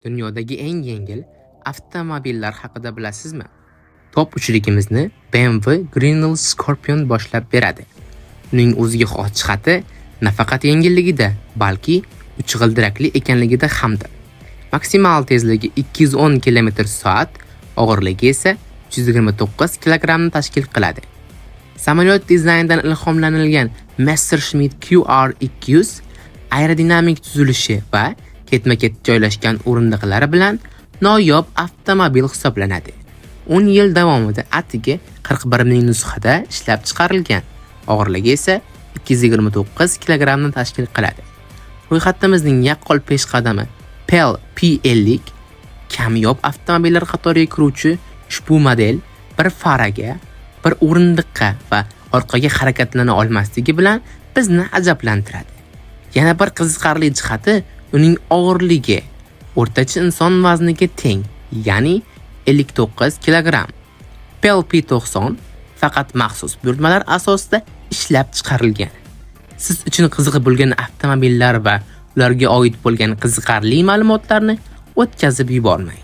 Dunyodagi eng yengil avtomobillar haqida bilasizmi? Top uchligimizni BMW Grinnell Scorpion boshlab beradi. Uning o'ziga xos jihati nafaqat yengilligida, balki uch g'ildirakli ekanligida hamdir. Maksimal tezligi 210 km/soat, og'irligi esa 329 kilogrammni tashkil qiladi. Samolyot dizaynidan ilhomlanilgan Messerschmitt QR200 aerodinamik tuzilishi va ketma-ket joylashgan o'rindiqlari bilan noyob avtomobil hisoblanadi. 10 yil davomida atigi 41 ming nusxada ishlab chiqarilgan. Og'irligi esa 229 kilogrammni tashkil qiladi. Ro'yxatimizning yaqqol peshqadami Pell P50 kamyob avtomobillar qatoriga kiruvchi ushbu model bir faraga, bir o'rindiqqa va orqaga harakatlana olmasligi bilan bizni ajablantiradi. Yana bir qiziqarli jihati uning og'irligi o'rtacha inson vazniga teng, ya'ni 59 kilogramm. Pell P90 faqat maxsus buyurtmalar asosida ishlab chiqarilgan. Siz uchun qiziq bo'lgan avtomobillar va ularga oid bo'lgan qiziqarli ma'lumotlarni o'tkazib yubormang.